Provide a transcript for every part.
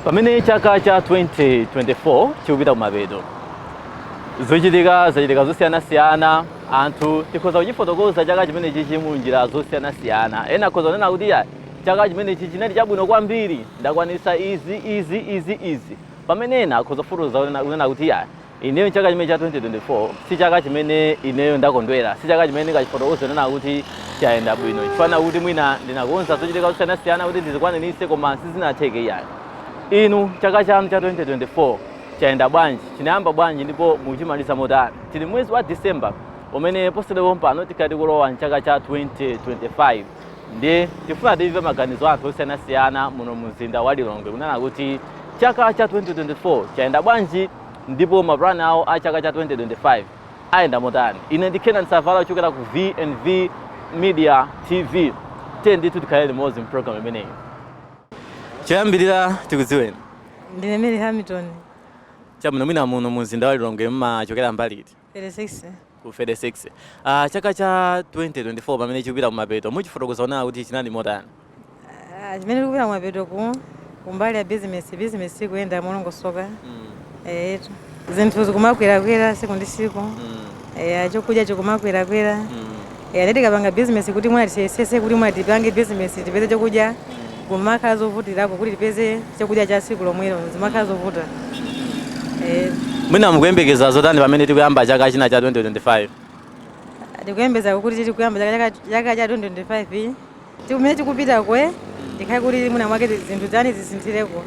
Pamene chaka cha 2024 chikupita kumapeto, zochitika zachitika zosiyanasiyana. Anthu tikhoza kuchifotokoza chaka chimenechi mu njira zosiyanasiyana. Ena akhoza kunena kuti, "Ya, chaka chimenechi chinali chabwino kwambiri, ndakwanisa izi, izi, izi, izi," pamene ena akhoza kufotokoza kunena kuti, "Ya, ineyo chaka chimene cha 2024 si chaka chimene ineyo ndakondwera, si chaka chimene ndingachifotokoze kunena kuti chayenda bwino, chifana kuti mwina ndinakonza zochitika zosiyanasiyana kuti ndizikwaniritse, koma sizinatheke iyayi." Inu, chaka chanu cha 2024 chayenda bwanji? Chinayamba bwanji ndipo mukuchimaliza motani? Tili mwezi wa Disemba, umene posachedwa pano tikati kulowa mchaka cha 2025. Ndiye tifuna timve maganizo anthu osiyanasiyana muno mumzinda wa Lilongwe kunena kuti chaka cha 2024 chayenda bwanji ndipo mapulani awo a chaka cha 2025 ayenda motani. Ine ndi Kenan Savala kuchokera ku V&V Media TV. Tiye ndithu tikhale limodzi mpulogalamu imeneyi. Choyambirira, tikudziweni. Ndine Mary Hamilton. Chabwino, mwina muno mumzinda wa Lilongwe mmachokera mbali iti? 36. Ku 36. Chaka cha 2024 pamene chikupita kumapeto, muchifotokoza kunena kuti chinali motani? Ah, chimene tikupita kumapeto, kumbali ya business, business ikuyenda molongosoka. Etu zinthu zikumakwerakwera siku ndi siku. Chokudya chikumakwerakwera. Ndi tikapanga business kuti mwina tisesese kuti mwina tipange business tipeze chokudya, kumakhala zovutirako kuti tipeze chokudya cha siku lomwelo, zimakhala zovuta. Mwina mukuyembekeza zotani pamene tikuyamba chaka china cha 2025? Tikuyembeza kuti tikuyamba chaka cha 2025, tikumene tikupita kwe tikhale kuti mwina mwake zinthu zani zisinthireko.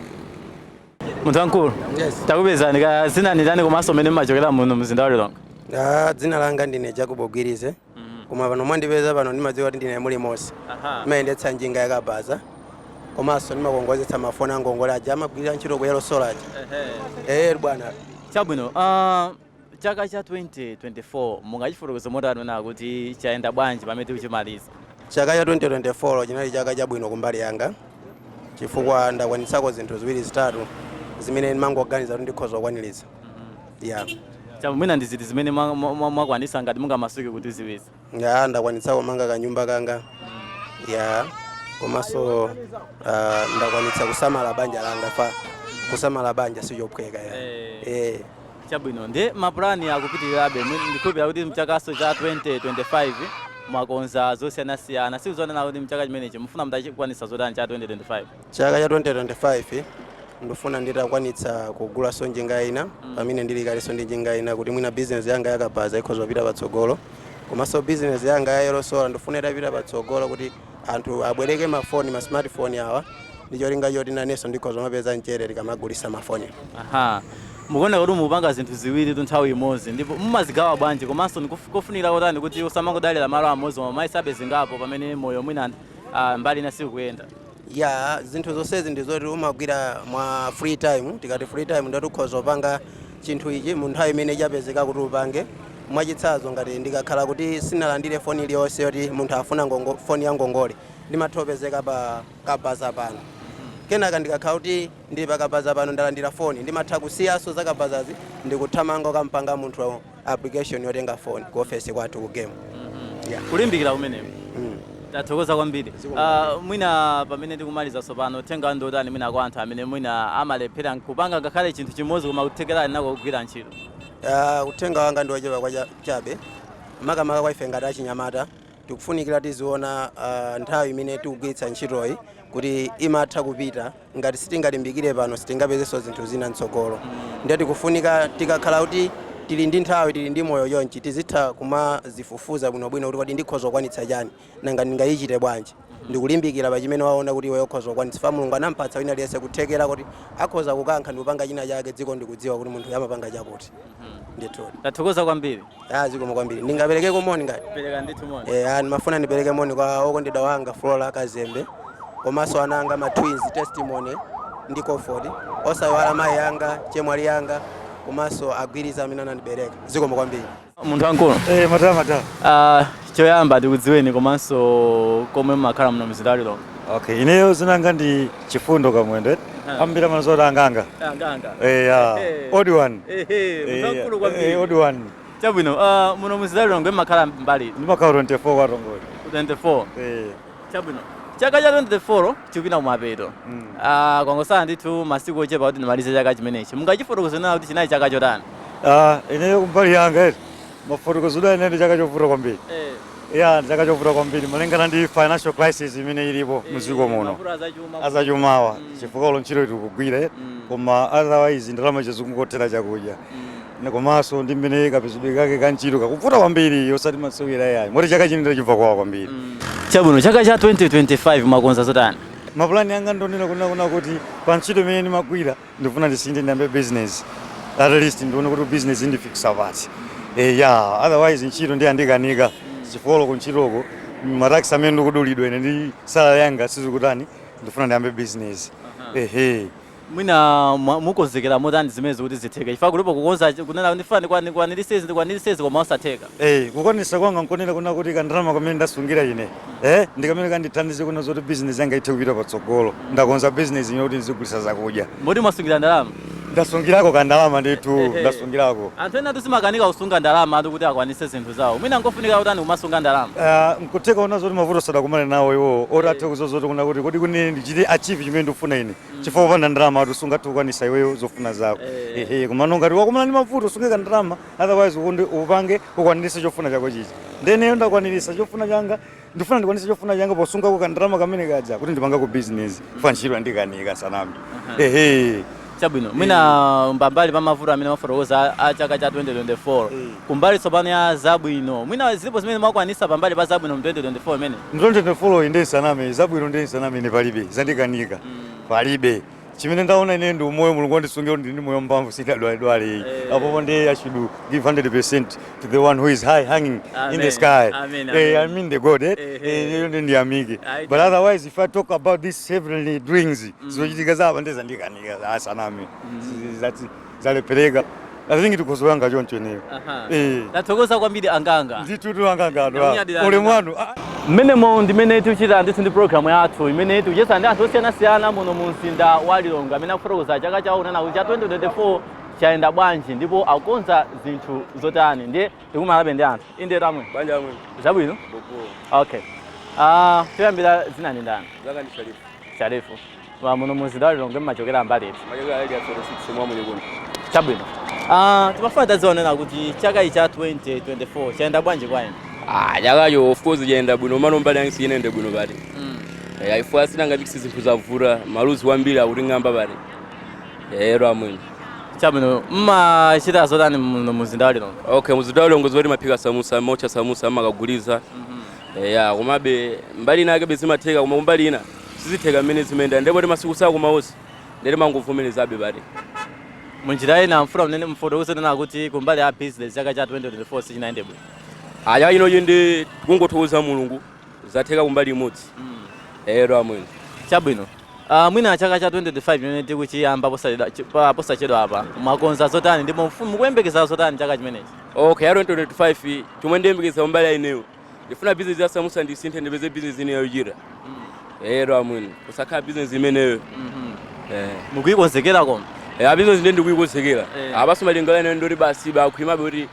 Munthu wamkulu. Yes. Takupezani ka dzina ni ndani komanso mmene mmachokera muno mzinda wa Lilongwe? Ah, dzina langa ndine Jacobo Gwirize, koma pano mwandipeza pano ndimadziwa kuti ndine Mulimosi. Ndimayendetsa njinga yakabaza komanso ndimakongozetsa mafoni angongole aja amagwirira ntchito ku Yellow Solar aja. Eh bwana. Chabwino, chaka cha 2024 mungachifotokoze motani na kuti chayenda bwanji pamene tikuchimaliza? Chaka cha 2024 chinali chaka chabwino kumbali yanga, chifukwa ndakwanitsako zinthu ziwiri zitatu zimene ndimangoganiza kuti ndikhoza kukwaniritsa, ya. Chabwino, mwina ndi ziti zimene mwakwanitsa, ngati mungamasuke kuti ziwiri? Ya, ndakwanitsa kumanga kanyumba kanga, ya, komanso ndakwanitsa kusamala banja langa. Fa kusamala banja sichophweka, ya. Eh. Chabwino, ndi mapulani akupitirirabe. Ndikhulupirira kuti mchakaso cha 2025 mwakonza zosiyanasiyana. Sikuzonena kuti mchaka chimenechi mufuna mutachikwanitsa zotani cha 2025? Chaka cha 2025 ndifuna nditakwanitsa kugulaso njinga ina, pamene ndili kalenso ndi njinga ina, kuti mwina business yanga yakabaza ikhoza kupita patsogolo, komanso business yanga ya Yellow Solar ndifuna itapita patsogolo kuti anthu abwereke mafoni, ma smartphone awa, ndi cholinga choti nanenso ndikhoza mapeza mchere tikamagulisa mafoni. Aha, mukuona kuti mupanga zinthu ziwiri tu nthawi imodzi, ndipo mumazigawa bwanji? Komanso ndikofunikira kotani kuti usamangodalira malo amodzi koma mayisabe zingapo pamene moyo mwina mbali ina sikuyenda? Ya, zinthu zonsezi ndi zoti umagwira mwa free time. Tikati free time, ndoti ukhoza kupanga chinthu ichi mu nthawi imene chapezeka kuti upange. Mwachitsanzo, ngati ndikakhala kuti sinalandire foni iliyonse yoti munthu afuna foni ya ngongole, ndimatha kupezeka pa kabaza pano. Kenaka ndikakhala kuti ndili pa kabaza pano, ndalandira foni, ndimatha kusiyanso za kabazazi ndikuthamanga kampanga munthu application yotenga foni ku ofesi kwathu ku Game, yeah. Kulimbikira kumeneko. Tathokoza kwambiri. Mwina pamene tikumaliza tsopano, uthenga ndi otani mwina kwa anthu amene mwina amalephera kupanga ngakhale chinthu chimodzi koma kuthekera nako kugwira ntchito? Uthenga wanga ndi wochepa kwa chabe, makamaka kwa ife ngati achinyamata. Tikufunikira tiziona nthawi imene tikugwiritsa ntchitoyi kuti imatha kupita. Ngati sitingalimbikire pano, sitingapezenso zinthu zina mtsogolo. Ndiye tikufunika tikakhala kuti tili ndi nthawi, tili ndi moyo chonchi, tizitha kumazifufuza bwinobwino kuti kodi ndikhoza kukwanitsa chani, nanga ndingayichite bwanji, ndikulimbikira pa chimene waona kuti iwe ukhoza kukwanitsa. Fa Mulungu anampatsa wina aliyense kuthekera kuti akhoza kukankha ndi kupanga china chake, dziko ndikudziwa kuti munthu amapanga chakuti ndithu. Tathokoza kwambiri. Ah, zikomo kwambiri. Ndingaperekeko moni ngati? Pereka ndithu moni. Eh, ndimafuna ndipereke moni kwa okondedwa wanga Flora Kazembe, komanso ana anga ma twins, Testimony ndi Comfort, osayiwala mayi anga, chemwali yanga, komanso agwiriza amene anandibereka. Zikomo kwambiri. Munthu wamkulu. Eh, matama matama. Choyamba tikudziweni komanso komwe mumakhala muno mzinda wa Lilongwe. Okay, ineyo dzina langa ndi Chifundo Kamwendo. Ambira manzoti Anganga. Anganga. Eh, ya. Odd one. Ehe, munthu wamkulu kwambiri. Eh, odd one. Chabwino, muno mzinda wa Lilongwe mumakhala mbali? Ndimakhala 24 kwa Tongole. 24? Eh. Chabwino. Chaka cha 2024 chikupita kumapeto. Ah, kwangosala ndithu masiku ochepa kuti ndimalize chaka chimenechi. Mungachifotokoze nawo kuti chinali chaka chotani? Ah, ineyo kumbali yanga eti mafotokozedwe ine ndi chaka chovuta kwambiri. Ya, ndi chaka chovuta kwambiri malingana ndi financial crisis imene ilipo mdziko muno. Mavuto azachuma. Azachumawa, chifukwa ulo ntchito tikugwira, koma otherwise ndalama chizungukothera chakudya. Komanso ndi mmene kapezedwe kake ka ntchito kakuvuta kwambiri, osati masewera yayi, moti chaka chino ndachimva kwawa kwambiri. Chabwino, chaka cha 2025 mwakonza zotani? Mapulani anga ndonena kuna kuti pa ntchito imene ndimagwira ndifuna ndisinthe, ndiyambe business. At least ndione kuti business indifikisa pati. Ya, otherwise ntchito ndiyandikanika, chifukwa ku ntchitoko ma tax amene ndikudulidwa ine ndi salary yanga sizikutani. Ndifuna ndiyambe business, ehe. Mwina mukonzekera motani zimene kuti zitheke? Chifukwa kulipo kukonza kunena ndifuna ndikwaniritse izi, ndikwaniritse izi, koma osatheka. Kukwanisa kwanga nkonena kuna kuti kandalama kamene ndasungira ine ndi kamene kandithandize kuna zoti business yanga ithe kupita patsogolo. Ndakonza business ine kuti ndizigulisa zakudya. Moti mwasungira ndalama? Ndasungirako kandalama ndithu. Ndasungirako. Anthu ena simakanika kusunga ndalama atu kuti akwanitse zinthu zawo. Mwina nkofunika kutani kumasunga ndalama? Nkutheka una zoti mavuto sadakumane nawo iwo oti athe kuzozoti kuna kuti kodi kune ndichite achieve chimene ndikufuna ine, chifukwa kupanda ndalama ati sungathe kukwanisa iweyo zofuna zako. Ehe, komano ngati wakumana ndi mavuto, usunge kandalama, otherwise ukunde upange ukwanirise chofuna chako chichi. Ndeneyo ndakwanirisa chofuna changa, ndifuna ndikwanise chofuna changa posungako kandalama kamene kaja kuti ndipanga ku business fa ntchito andikanika sanambi, ehe. Chabwino, mwina pambali pa mavuto amene mafotokoza a chaka cha 2024, kumbali tsopano ya zabwino, mwina zilipo zimene mwakwanisa pambali pa zabwino mu 2024 imene? 2024 ndi saname, zabwino ndi saname ine palibe, zandikanika, palibe chimene ndaona ine. Ndi umoyo, Mulungu wandisungira kuti ndi moyo mphamvu, sindadwaledwale. Apopo ndi I should give 100% to the one who is high hanging in Amen. the sky. Amen, amen. I mean the God, eh? Eh. Ndi ndiyamike. But otherwise, if I talk about these heavenly doings, zochitika zapa ndi zandikanika asaname, zalepereka. I think tikuzoyanga choncho ineyo. Tathokoza kwambiri, anganga. Ndithu angangano. Ndakunyadirani. Ulemu wanu. Ah. Mmenemo ndimene tikuchita ndithu ndi programu yathu imene tikucheza ndi anthu osiyanasiyana muno mu mzinda wa Lilongwe amene akufotokoza chaka chawo kunena kuti cha 2024 chayenda bwanji ndipo akukonza zinthu zotani. Ndiye tikumalabe ndi anthu inde tamwe. Banja amwe. Zabwino. Bobo. Okay, toyambira dzina ndi ndani? Zaka ndi Sharifu. Sharifu, muno mu mzinda wa Lilongwe mmachokera mbali iti? Machokera area 46 mwa Mwenye. Chabwino, timafuna tadzionera kuti chaka ichi cha 2024 chayenda bwanji kwa inu? Ah, chakacho of course chayenda bwino, mano mbali yangi siyinende bwino pati. Ifo asinanga biksi zinthu zavura, maluzi kwambiri akuti ng'amba pati. Ero amwene. Chabwino, mmachita zotani muno mu mzinda wa Lilongwe? Okay, mzinda wa Lilongwe zoti maphika samusa, mocha samusa, amakaguliza. Ya, komabe mbali ina ake zimatheka, koma kumbali ina sizitheka mmene zimenda. Ndipo ti masiku sako maosi. Ndere mangovomerezabe pati. Munjira ina mfuna mnene mfotokoze nena kuti kumbali ya business chaka cha 2024 sichinayende bwino? Aya, inoyo ndi kungothokoza Mulungu, zatheka kumbali imodzi. Ero amwene. Chabwino, mwina chaka cha 2025 chimene tikuchiyamba posachedwa apa, mwakonza zotani ndipo mukuyembekeza zotani chaka chimenechi? Okay, ya 2025 chomwe ndiyembekeza kumbali ya ineyo, ndifuna business ya samusa ndisinthe, ndipeze business ineyo yochita. Ero amwene, kusakhala business imeneyo. Mukuyikonzekera koma? Business ndiye ndikuyikonzekera. Apaso malingana ineyo ndoti basi bakhwimabe kuti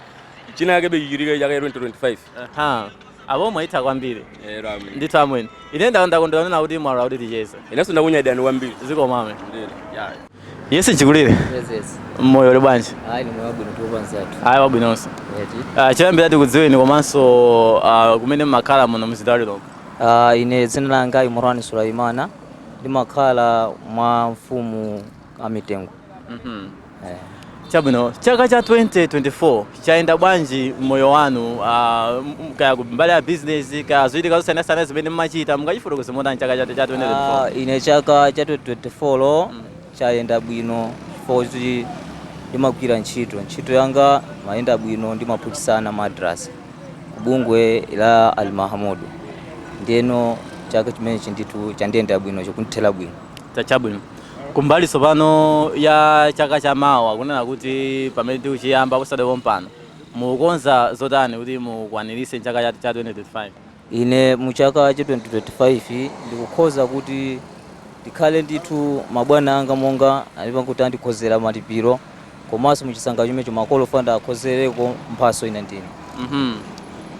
china yake bechichitike chaka cha 2025. Aha, apo mwaitha kwambiri. Ero amwene. Ndithu amwene, ine ndakondwera nena kuti mwalola kuti ticheze. Inenso ndakunyadani kwambiri. Zikomo. Ndere. Yes, nchikulire. Yes. Moyo uli bwanji? Hayi, ni moyo wabwino, tupanzatu. Ayi, wabwinonso. Eti. Choyambira tikudziweni komanso kumene mmakhala muno mzinda wa Lilongwe. Ine dzina langa Imran Sulaimana, ndimakhala mwa mfumu amitengo. Chabwino, chaka cha 2024 chayenda bwanji moyo wanu, kaya kumbali ya business, kaya zochitika zosiyanasiyana zimene mmachita, mungachifotokoze motani chaka cha 2024? Ine chaka cha 2024 lo chayenda bwino chifukwa kuti ndimagwira ntchito. Ntchito yanga mayenda bwino, ndimaphunzitsana madrasa kubungwe la Al Mahamudu. Ndiyeno chaka chimenechi ndithu chandiyenda bwino, chikundithera bwino. Chabwino, kumbali tsopano ya chaka chamawa, kunena kuti pamene tikuchiyamba posachedwa pompano, mukukonza zotani kuti mukwanirise chaka cha 2025? Ine mu chaka cha 2025 ndikukhoza kuti ndikhale ndithu mabwana anga monga alipa kuti andikhozera malipiro, komanso muchisangalalo chimenecho makolo fanda akhozereko mphaso ina ndine.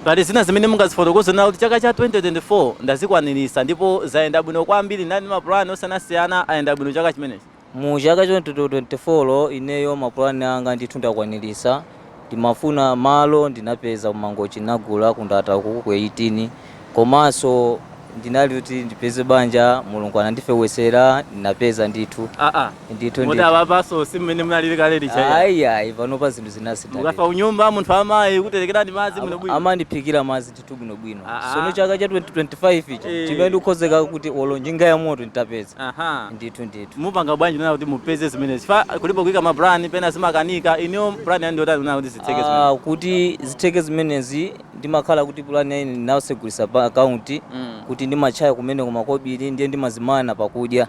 Pali zina zimene mungazifotokoze nawo kuti chaka cha 2024 ndazikwanirisa ndipo zayenda bwino kwambiri, ndani mapulani osiyanasiyana ayenda bwino chaka chimenechi? Mu chaka cha 2024 ineyo mapulani anga ndithu ndakwanirisa. Ndimafuna malo, ndinapeza kumangochi, nagula kundata kuku ku 18. Komanso ndinali kuti ndipeze banja, Mulungu anandifewesera, ndinapeza ndithu. Aa. Ndithu. Moti Ndithu. apapaso si mmene munalili kale lija? Ayi, ayi, panopa zinthu zinasintha. Mukafa unyumba, munthu amayi kuterekerani madzi bwino bwino? Amandiphikira madzi ndithu bwinobwino. Ah, Sono ah. chaka cha 2025 ichi chimene ndikukhozeka kuti olo njinga ya moto nditapeza. Ndithu, ndithu. Mupanga bwanji nena kuti mupeze zimenezi? Fa kulipo kuyika mapulani, pena zimakanika. Ineyo pulani yanu ndiyotani nena kuti zitheke zimenezi? Ah, kuti zitheke zimenezi, ndimakhala kuti pulani yaine ndinasegulisa pa akaunti kuti ndimachaya kumene kumakobiri, ndiye ndimazimana pakudya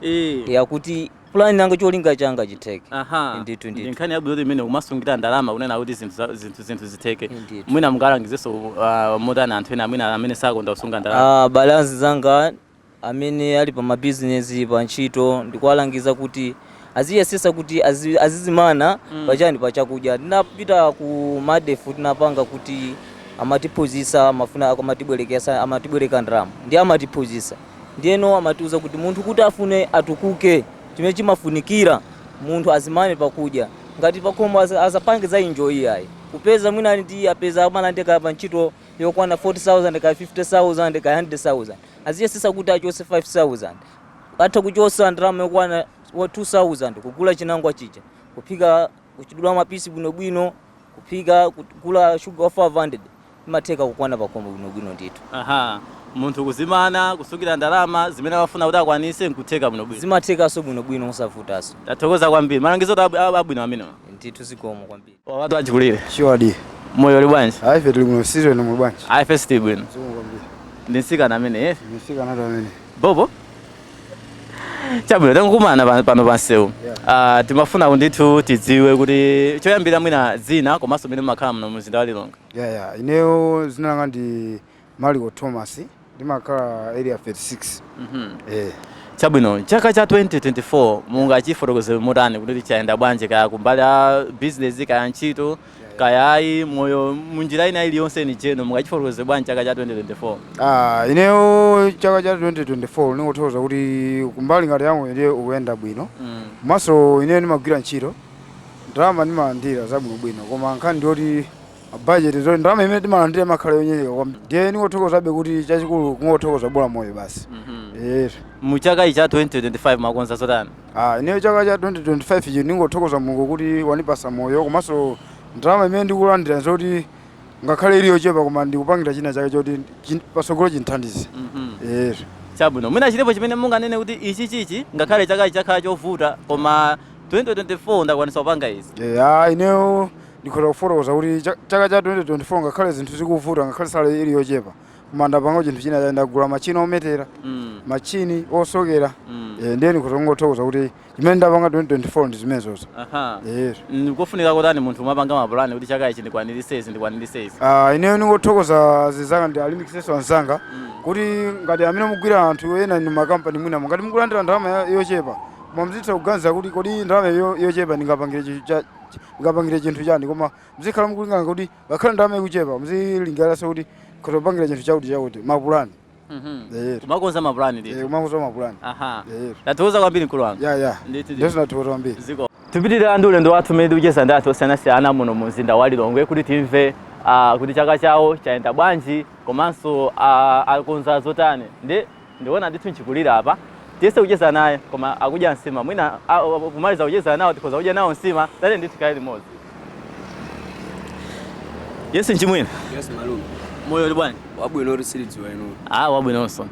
ya kuti pulani yanga, cholinga changa chitheke. Ndithu. Ndi Ndithu. nkhani yabwino imene kumasungira ndalama, kunena kuti zinthu zitheke. Ndithu. Mwina mungalangizenso motani anthu ena mwina amene sakonda kusunga ndalama? Ah, balansi zanga amene ali pa mabizinesi, pa ntchito, ndikuwalangiza kuti aziyesesa kuti azizimana pachani, pa chakudya. Tinapita ku MARDEF, tinapanga kuti amatiphunzitsa, amafuna amatibwerekesa, amatibwereka ndalama, ndi amatiphunzitsa. Ndiyeno amatiuza kuti munthu kuti afune atukuke, chimene chimafunikira munthu azimane pakudya. Ngati pakhomo azapange za enjoy ayi, kupeza mwina ndi apeza amalandika pa ntchito yokwana 40,000 ka 50,000 ka 100,000, aziyesesa kuti achose 5000, atha kuchosa ndalama yokwana wa 2000, kugula chinangwa chija, kuphika, kuchidula mapisi bwinobwino, kuphika, kugula shuga wa 500, imatheka kukwana pakhomo bwinobwino ndithu. Aha, munthu kuzimana, kusungira ndalama zimene amafuna kuti akwanise, nkutheka bwinobwino. Zimathekanso bwinobwino musavutanso. Tathokoza kwambiri, malangizo abwino amenewa. Ndithu, zikomo kwambiri. Watu achikulire. Chiwadi. Moyo uli bwanji? Ayi, ife tili kuno sizwe nomwe bwanji. Ayi, ife sitili bwino. Zikomo kwambiri. Ndi mtsikana amene, yes? Mtsikana amene. Bobo, chabwino, tangokumana pano pansewu. Timafuna ndithu tidziwe kuti choyambira mwina dzina komanso mmene mumakhala muno mzinda wa Lilongwe. Yeah, ineyo zina langa ndi Maliko Thomas, ndimakhala Area 36. Eh. Chabwino, chaka cha 2024 mungachifotokoze motani kuti chayenda bwanji, kaya kumbali ya business, kaya ntchito, kaya ayi moyo munjira ina iliyonse ni cheno, mungachifotokoze bwanji chaka cha 2024? Ah, ineyo chaka cha 2024 ndingothokoza kuti kumbali ngati yangu ndiye ukuyenda bwino. Komanso ineyo ndimagwira ntchito, ndalama ndimalandira zabwinobwino, koma nkhani ndiyoti budget zoti ndalama imene timalandira imakhala yonyereka kwambiri. Ndiye ndingothokozabe kuti chachikulu kungothokoza, bola moyo basi. Eh. Mu chaka ichi cha 2025 makonza zotani? Ah, ineyo chaka cha 2025 ichi ndingothokoza Mulungu kuti wandipasa moyo, komanso ndalama imene ndikulandira zoti ngakhale ili yochepa, koma ndikupangira china chake choti pasogolo chinthandize. Eh. Chabwino, mwina chilipo chimene munganene kuti ichi chichi ngakhale chaka ichi chakhala chovuta, koma 2024 ndakwanisa kupanga izi? Eh, ah, ineyo ndikhoza kufotokoza kuti chaka cha 2024 ngakhale zinthu zikuvuta, ngakhale salary ili yochepa, koma ndapanga chinthu china chake, ndagula machini ometera, machini osokera. Eh, ndiye ndikhoza kungothokoza kuti chimene ndapanga 2024 ndi zimenezozo. Eh. Ndikofunika kutani munthu umapanga mapulani kuti chaka ichi ndikwanirise izi, ndikwanirise izi? Ah, ineyo ndingothokoza zinzanga ndi alimbikitsenso anzanga kuti ngati amene mugwira anthu ena ni makampani, mwina ngati mukulandira ndalama yochepa, koma muzitha kuganiza kuti kodi ndalama yochepa ndingapangire chinthu chani? Koma muzikhala mukulingana kuti ngakhale ndalama ikuchepa, muzilinganiranso kuti khotopangira chinthu chakuti chakuti, mapulani. Eh. Kumakonza mapulani ndithu. Eh, kumakonza mapulani. Eh. Tathokoza kwambiri, mkulu wanga. Ya. Ndithu. Ndizo, nathokoza kwambiri. Ziko. Tipitirira ndi ulendo wathu mmene tikucheza ndi anthu osiyanasiyana muno mu mzinda wa Lilongwe kuti timve kuti chaka chawo chayenda bwanji komanso akonza zotani. Ndi ndiona ndithu nchikulira apa, tiyese kucheza naye, koma akudya nsima. Mwina kumaliza kucheza nawo tikhoza kudya nawo nsima. Tate ndithu kale limodzi. Yes, nchimwene. Yes, malume. Moyo uli bwanji? Wabwino, urisiridziwa inu? Ah, wabwinonso.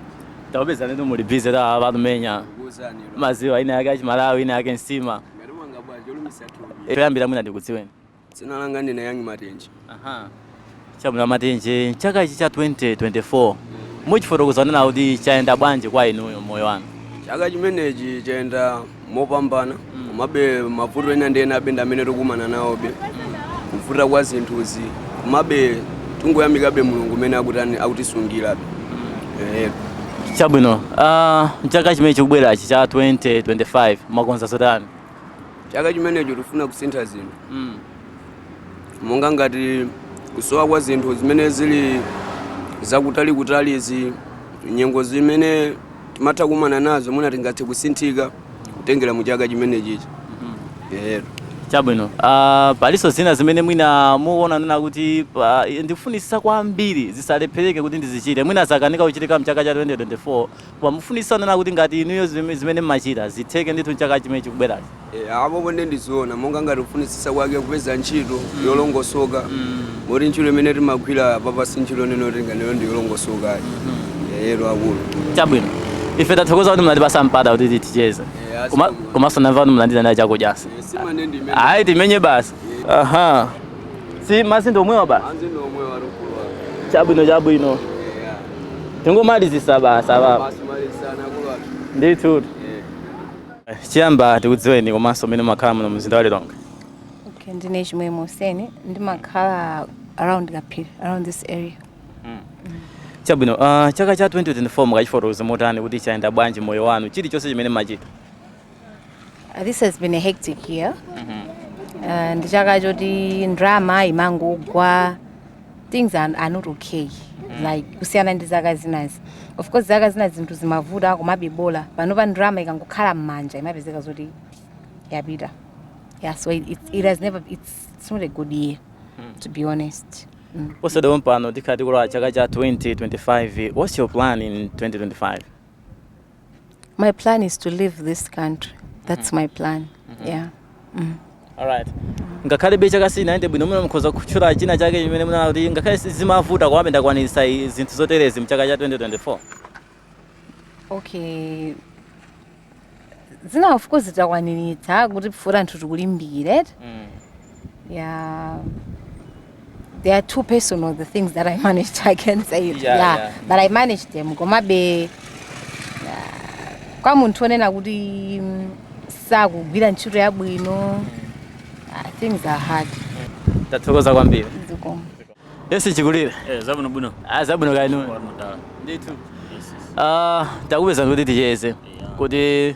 Tapeza ndithu muli busy ta patumenya Kuuzani. maziwa, ina yake achimalawi, ina yake nsima. Ngati mwanga bwanji olumisa thupi? Toyambira mwina ndikudziweni. Dzina langa ndine Yangi Matenje. Aha. Chabwino, Matenje, chaka ichi cha 2024 muchifotokoza nena kuti chayenda bwanji kwa inuyo, moyo wanu? Chaka chimenechi chayenda mopambana, komabe mavuto ena ndi ena abe ndi amene tikumana nawobe, kuvuta kwa zinthuzi, komabe tingoyamikabe Mulungu umene akutani, akutisungirabe. Eh. Chabwino, chaka chimene chikubwerachi cha 2025 mwakonza zotani? Chaka chimenecho tifuna kusintha zinthu, monga ngati kusowa kwa zinthu zimene zili Zakutali kutalizi, nyengo zimene timatha kumana nazo, mwina tingathe kusinthika kutengera mu chaka chimene chichi yetu. Chabwino. Palinso zina zimene mwina mukuona nena kuti ndikufunitsitsa kwambiri zisalephereke kuti ndizichite, mwina zakanika kuchitika mchaka cha 2024, koma mufunitsitsa nena kuti ngati inuyo zimene mmachita zitheke ndithu mchaka chimene chikubwerachi? Apo nde ndizoona, monga ngati kufunitsitsa kwake kupeza ntchito yolongosoka, moti ntchito imene timagwira papa si ntchito neno tinganeno ndi yolongosoka yetu, akulu. Chabwino, ife tathokoza kuti munatipasa mpata kuti ticheze. Komanso namva kuti mulandira naye chakudyanso. Simane ndi imene. Ayi, timenye basi. Aha, si madzi ndi omwewa basi? Anzi ndi omwe warukulu wake. Chabwino, tingomalizisa basi apapa. Basi, malizana, akulu athu. Ndithu. Chiyamba tikudziweni komanso mmene mumakhala muno mzinda wa Lilongwe. Okay, ndine Chimwemwe Hussein, ndimakhala around Kaphiri, around this area. Chabwino. Chaka cha 2024 mukachifotokoza motani kuti chayenda bwanji moyo wanu, chilichonse chimene mmachita? This has been a hectic year. Ndi chaka choti ndalama imangogwa, things are not okay, like kusiyana ndi zaka zinazi. Of course zaka zinazi zinthu zimavuta, komabe bola panopa ndalama ikangokhala m'manja imapezeka zoti yapita. Yeah, so it has never it's not a good year, to be honest. Posachedwa pano tikhala tikulowa chaka cha 2025. What's your plan in 2025? My plan is to leave this country. That's my plan, yeah. Alright, ngakhale chaka sinayende bwino, muno mukhoza kutchula china chake chimene munena kuti ngakhale zimavuta komabe ndakwanitsa zinthu zoterezi mchaka cha 2024? Okay, zina of course takwaniritsa kuti pfuura anthu tikulimbikire. Yeah, they are too personal, the things that I managed. I can say it. But I managed them. Komabe kwa munthu onena kuti sakugwira ntchito yabwino, things are hard. Tathokoza kwambiri. Zikomo. Yes, chikulire. Eh, zabwino bwino. Ah, zabwino kainu? Mudala. Ndithu. Yes. Takupeza kuti ticheze kuti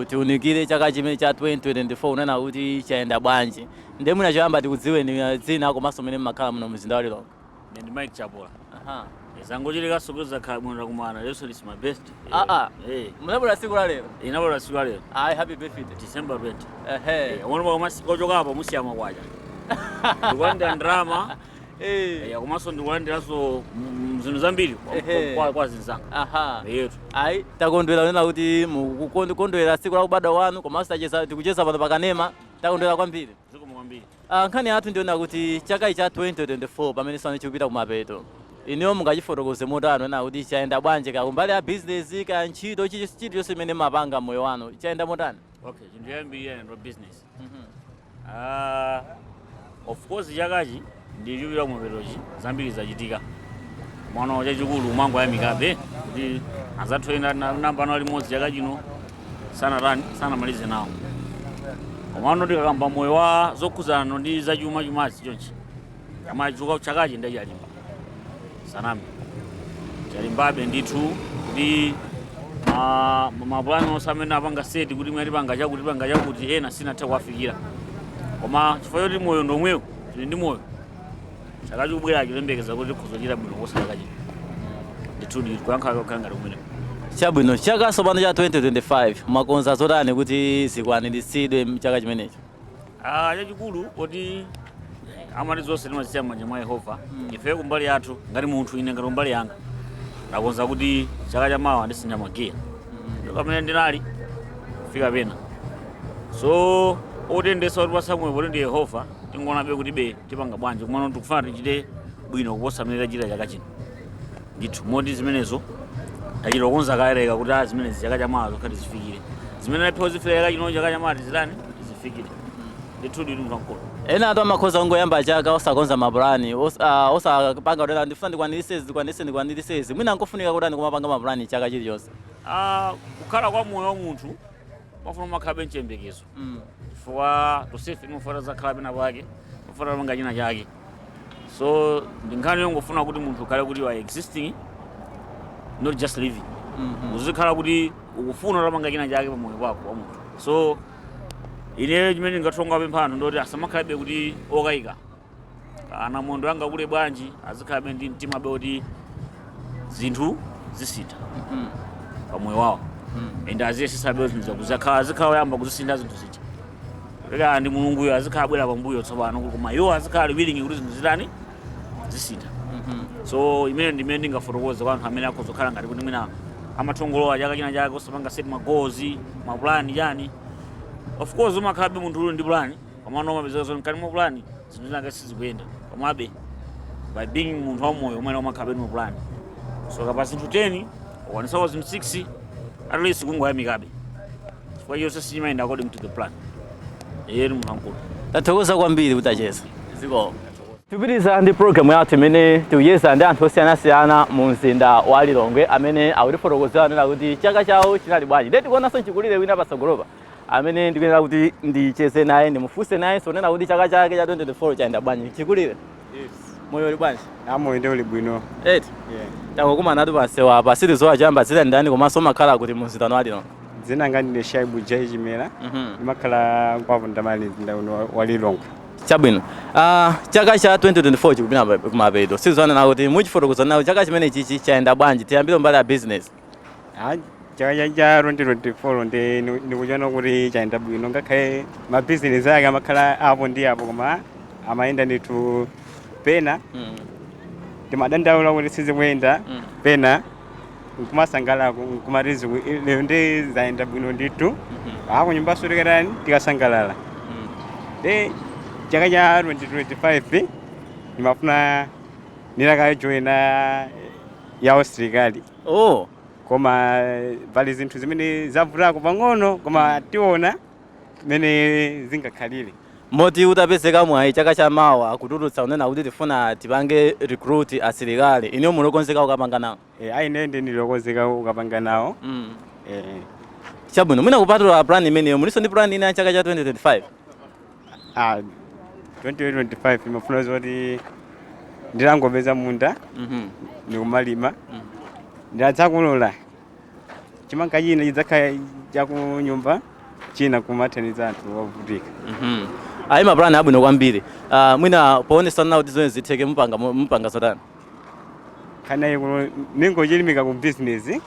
tiunikire chaka chimene cha 2024 unena kuti chayenda bwanji. Ndiye mwina choyamba tikudziweni dzina komanso mmene mmakhala muno mzinda wa Lilongwe. Ine ndi Mike Chapola. Aha. Zangochitika soko zakhala bwino, takumana. Leso is my birthday. Ah, ah. Eh. Munabwera tsiku la lero? Inabwera tsiku la lero. Ayi, happy birthday. December 20. Ehe. Eh, ono pa kochoka apo musiyama kwacha. Ndikulandira ndalama. Eh, komanso ndikulandiranso zinthu zambiri kwa zinzanga. Yetu. Ayi, takondwera kunena kuti mukukondwera tsiku la kubadwa wanu, komanso tacheza, tikucheza pano pakanema. Takondwera kwambiri. Zikomo kwambiri. Ah, nkhani yathu ndiona kuti chaka cha 2024 pamene sano chikupita kumapeto, inuyo mungachifotokoze motani ena kuti chayenda bwanji, ka kumbali ya business, ka ntchito, chilichonse chimene mapanga moyo wanu, chayenda motani? Okay, chinthu choyambirira ndo business. Ah, of course chakachi ndi chupita kumapetochi, zambiri zachitika. Mwana chachikulu umangoyamikabe kuti anzathu ena namba nawo limodzi chaka chino sanatani, sanamalize nawo. Komano tikakamba moyo wa zokhuzana ndi zachuma chumachi chonchi, amachuka chakachi ndi chalimba, sanami chalimbabe ndithu, kuti mapulani onse amene apanga set kuti mwati panga chakuti, panga chakuti, ena sinathe kuwafikira. Koma chifukwa choti moyo ndomwewo, tili ndi moyo, chaka chikubwera chilembekeza kuti tikhozochita bwino kuposa chaka chino ndithu. Kuyankha kukhala ngati kumeneko. Chabwino. Chaka tsopano cha 2025 mwakonza zotani kuti zikwaniritsidwe mchaka chimenecho? Ah, chachikulu kuti amati zonse timazisiya m'manja mwa Yehova. Ife kumbali yathu ngati munthu, ine ngati kumbali yanga ndakonza kuti chaka chamawa ndisintha magiya pamene ndinali kufika pena. So otendesa kuti pasamwe poti ndi Yehova, tingonabe kuti be tipanga bwanji, kumano tikufuna tichite bwino kuposa mmene tachita chaka chino ndithu. Moti zimenezo tachita kukonza kaereka kuti a zimenezi chaka chamawa zokha tizifikire, zimene naphiwa zifika chaka chino, chaka chamawa tizitani, tizifikire ndithu. Ndili munthu wamkulu. Ena atu amakhoza kungoyamba chaka osakonza mapulani, osapanga kuti ndifuna ndikwaniritse izi, ndikwaniritse, ndikwaniritse izi. Mwina nkofunika kuti kumapanga mapulani chaka chilichonse? Ah, kukhala kwa moyo wa munthu pafuna umakhalabe mchiyembekezo, chifukwa tonsefe timafuna zakhala pena pake, timafuna panga china chake. So ndi nkhani yongofuna kuti munthu ukhale kuti you are existing, not just living. Uzikhala kuti ukufuna utapanga china chake pamoyo pako wa munthu. So ine chimene ndingathonga pempha anthu ndoti asamakhalabe kuti okayika ana mondo anga kule bwanji, azikhalabe ndi mtima be kuti Zinthu zisintha pamoyo wawo and aziyesesabe zinthu zakuzakhala azikhala oyamba kuzisintha zinthu zija. Leka ndi Mulunguyo azikhala abwera pambuyo tsopano, koma iwo azikhala ali willing kuti zinthu zitani, zisintha. So imene ndimene ndingafotokoze kwa anthu amene akuzokhala ngati kuti mwina amathongolowa chaka china chake osapanga set ma goals, mapulani chani. Of course umakhalabe munthu uli ndi plan, komano umapezeka zoti mkati mwa plan zinthu zinake sizikuyenda. Komabe by being munthu wamoyo umene umakhalabe ndi mapulani, so kapa zinthu 10 ukwanisako zinthu 6, at least kungoyamikabe chifukwa chonse sichimayenda according to the plan. Iye ni munthu wankulu. Tathokoza kwambiri kuti acheza ziko. Tipitiriza ndi program yathu imene tikuyeza ndi anthu osiyanasiyana mu mzinda wa Lilongwe amene akutifotokozera nena kuti chaka chawo chinali bwanji. Ndiye tikuonanso mchikulire wina patsogolopa amene ndikuyenera kuti ndicheze naye, ndimufunse naye sonena kuti chaka chake cha 2024 chayenda bwanji. Chikulire, moyo uli bwanji? Amoyo ndi uli bwino. Eti tangokumana natu pansewu apa, sitizowa chamba dzina ndani komanso umakhala kuti mu mzinda wa Lilongwe? Dzina langa ndine Shaibu Jai Chimera. Ndimakhala kwapo ndamali mzinda uno wa Lilongwe. Chabwino. Chaka cha 2024 chikupita kumapeto, sizonena kuti muchifotokoza nawo chaka chimene chichi chayenda bwanji? Tiyambire mbali ya business. Ah, chaka cha 2024 ndi ndikuchiona kuti chayenda bwino, ngakhale mabizinesi ake amakhala apo ndi apo, koma amayenda ndithu. Pena timadandaula kuti sizikuyenda, pena nkumasangalako nkumati lero ndi zayenda bwino ndithu, ako nyumbaso tikatani tikasangalala. Ndi chaka cha 2025 ndimafuna nditakajoyina ya usilikali. Oh. Koma pali zinthu zimene zavutako pang'ono, koma tiona mmene zingakhalire. Moti utapezeka mwayi chaka chamawa kutulutsa unena kuti tifuna tipange recruit asilikali, ine mulokonzeka ukapanga nawo? E, ayi, ine ndilokonzeka ukapanga nawo. E. Chabwino. Mwina kupatula plan imeneyo, muliso ndi plan ina ya chaka cha 2025? Ah, 2025 imafuna zoti ndilangopeza munda ndikumalima, ndadzakulola chimanga china chidzakhala chakunyumba, china kumathandiza anthu ovutika. Ayi, mapulani abwino kwambiri. Mwina poonesa kuti zomwe zitheke, mupanga zotani? Kana kuno ningochilimika ku business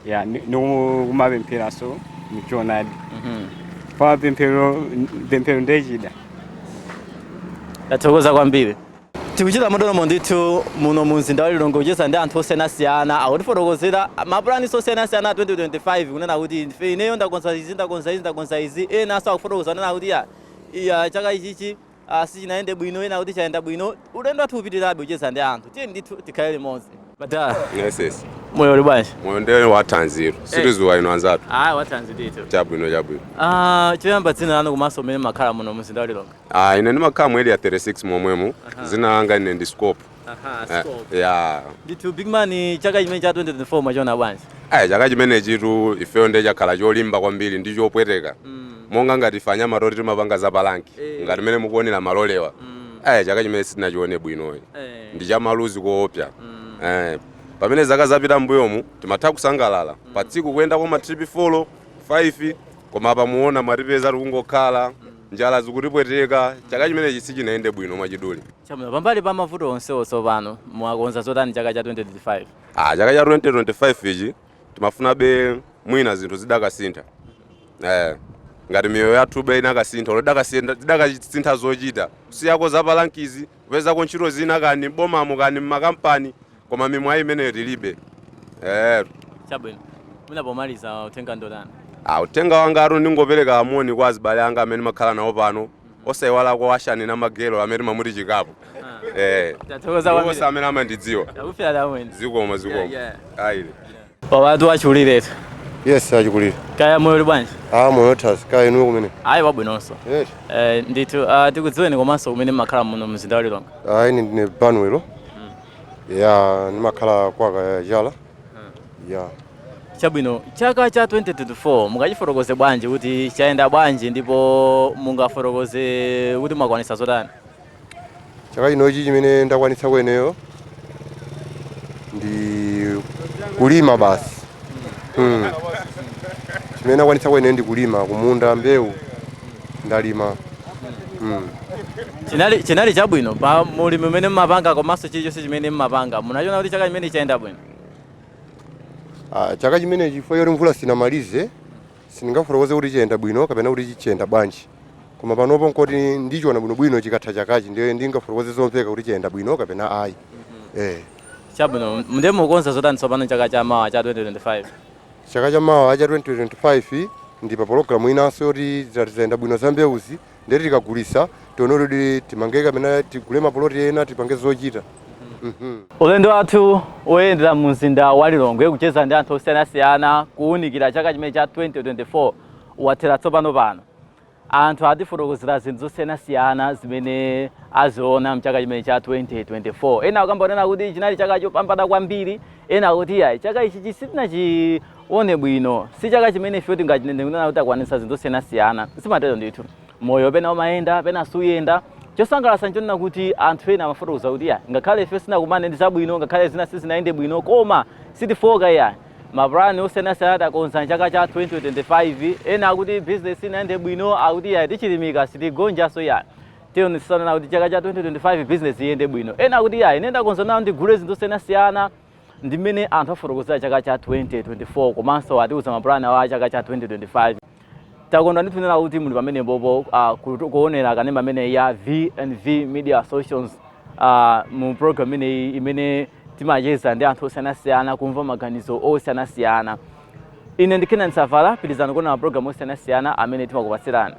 ya nikumapempheraso mchonadi pa pemphero, pemphero ndechida. Tathokoza kwambiri. Tikuchita motonomo ndithu muno mu mzinda wa Lilongwe kucheza ndi anthu osiyanasiyana akutifotokozera mapulani osiyanasiyana 2025, kunena kuti ife ineyo ndakonza izi, ndakonza izi, ndakonza izi. Ena aso akufotokoza kunena kuti ya chaka ichichi sichinayende bwino, ena kuti chayenda bwino. Ulendo wathu upitirabe kucheza ndi anthu. Tiye ndithu tikhale limodzi bada. Yes. Moyo uli bwanji? Moyo ndiye wathanziro. Sitizuwa ino anzathu. Ayi, wathanzi ndithu. Chabwino, chabwino. Choyamba dzina lanu komanso umene makhala muno mu mzinda wa Lilongwe. Ah, ine ndimakhala mu area 36 momwemo. Zina langa ine ndi Scope. Aha. Eh, ya. Ndithu big man, chaka chimene cha 2024 mwachiona bwanji? Aya, chaka chimene chitu ifeyo ndiye chakhala cholimba kwambiri ndi chopweteka. Monga ngati ife anyamata oti timapanga za pa rank. Ngati mene mukuonera malolewa. Aya, chaka chimene sitinachione bwinoyi. Ndi chamaluzi koopsa. Pamene zaka zapita mbuyomu timatha kusangalala. Pa tsiku kuyenda kwa ma trip 4, 5, koma apa muona mwatipeza tikungokhala, njala zikutipweteka. Chaka chimenechi sichinayende bwino mwachidule. Chabwino. Pambali pa mavuto onsewo, tsopano mwakonza zotani chaka cha 2025? Ah, chaka cha 2025 ichi timafunabe mwina zinthu zidakasintha. Ngati miyoyo yathu be inakasintha, olo idakasintha zochita, kusiyako za pa rankizi, kupezako ntchito zina kani bomamo kani mmakampani, koma mimwayi imeneyo tilibe. Chabwino. Mwina pomaliza uthenga ndotani? Ah, uthenga wanga atu ndingopereka amoni kwa azibale anga amene makhala nawo pano, osayiwalako ashani na magelo amene mamuti chikapo. Tathokoza kwambiri. Onse amene amandidziwa. Takufira tamweni. Zikomo, zikomo. Yeah. Ayi. Pawatu achiuliretu. Yes, achikulire. Kaya, moyo uli bwanji? Ah, moyo tasi. Kaya inuyo kumene? Ayi, wabwinonso. Yes. Ndithu tikudziweni komanso kumene mmakhala muno mzinda wa Lilongwe. Ah, ine ndine Banwelo. Ya, ndimakhala kwa Jala. Ya. Chabwino. Chaka cha 2024 mungachifotokoze bwanji kuti chayenda bwanji, ndipo mungafotokoze kuti mwakwanisa zotani? Chaka chinochi chimene ndakwanitsa kweneyo ndi kulima basi. Chimene ndakwanitsa kweneyo ndi kulima kumunda, mbewu ndalima. Chinali chabwino pa mulimi umene mmapanga komanso chilichonse chimene mmapanga, munachiona kuti chaka chimene chayenda bwino? Ah, chaka chimene chifukwa choti mvula sinamalize, sindingafotokoze kuti chiyenda bwino kapena kuti chiyenda bwanji, koma panopo nkoti ndichiona bwinobwino chikatha chakachi, ndiye ndingafotokoze zomveka kuti chiyenda bwino kapena ayi. Chabwino, ndiye mukukonza zotani tsopano chaka cha mawa cha 2025? Chaka cha mawa cha 2025 ndi pa pologalamu inanso yoti zayenda bwino za mbewuzi, ndiye tikagulisa tione kuti timange kapena tigule mapoloti ena, tipange zochita. Ulendo wathu woyendera mu mzinda wa Lilongwe kucheza ndi anthu osiyanasiyana kuwunikira chaka chimene cha 2024 wathera tsopano pano. Anthu atifotokozera zinthu zosiyanasiyana zimene aziona mchaka chimene cha 2024. Ena akamba kunena kuti chinali chaka chopambana kwambiri, ena akuti yayi, chaka ichi sitinachione bwino, si chaka chimene ife tingachinene kunena kuti akwanitsa zinthu zosiyanasiyana. Zimatero ndithu, moyo pena umayenda, pena suyenda. Chosangalatsa nchonena kuti anthu ena amafotokoza kuti ya, ngakhale ife sinakumane ndi zabwino, ngakhale zina sizinayende bwino, koma sitifoka ya, mapulani osiyanasiyana takonza mchaka cha 2025. Ena akuti business inayende bwino, akuti ya, tichilimika, sitigonjanso ya, tionesana kuti chaka cha 2025 business iyende bwino. Ena akuti ya, ine ndakonza nawo ndigule zinthu zosiyanasiyana. Ndi mmene anthu afotokozera chaka cha 2024 komanso atiuza mapulani awo a chaka cha 2025. Takondwa ndithu kuti muli pamenepopo kuonera kanema amene ya V&V Media Solutions mu program imeneyi imene timacheza ndi anthu osiyanasiyana kumva maganizo osiyanasiyana. Ine ndi Kenan Savala. Pitirizani kuona mapulogalamu osiyanasiyana amene timakupatsirani.